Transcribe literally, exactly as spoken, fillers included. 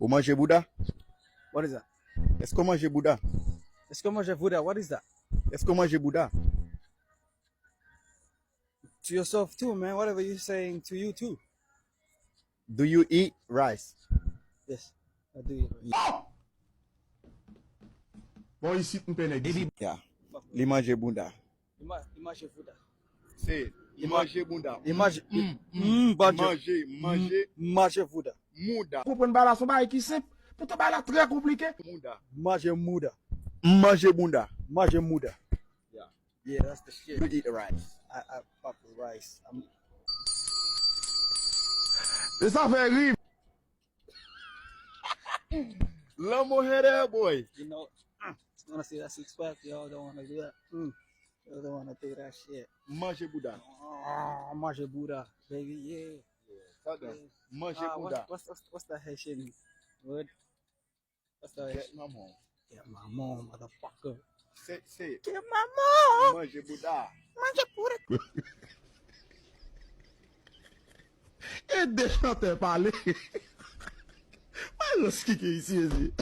Ou manje bouda? What is that? Èske w manje bouda? Èske w manje bouda? What is that? Èske w manje bouda? To yourself too, man. Whatever you saying to you too. Do you eat rice? Yes, I do eat rice. Bon, isit m pè nèg isit. Yeah. Li manje bouda. Li ma- li manje bouda. Se li manje bouda. Li manje. Mm, manje. Manje, manje Manje bouda. mouda. Konprann bagay la se yon bagay ki senp. Poutan bagay la trè konplike. Mouda. Manje mouda. Manje bouda. Manje mouda. Yeah. Yeah, that's the shit. You eat rice. I, I pop the rice. I'm, E sa fè ri. Lanmò head boy. You know, mm, you wanna see that six pack? Y'all don't wanna do that. Mm. Y'all don't wanna do that shit. Manje bouda. Ah, manje bouda, baby, yeah. Sa dan. Manje Ah, bouda. What's, what's, what's, what's the Haitian word? What's the Get Haitian? My mom. Get my mom, motherfucker. Se se Get my mom. Manje bouda. Manje bouda. E de chantè pale. Mwen reskike isi ezi.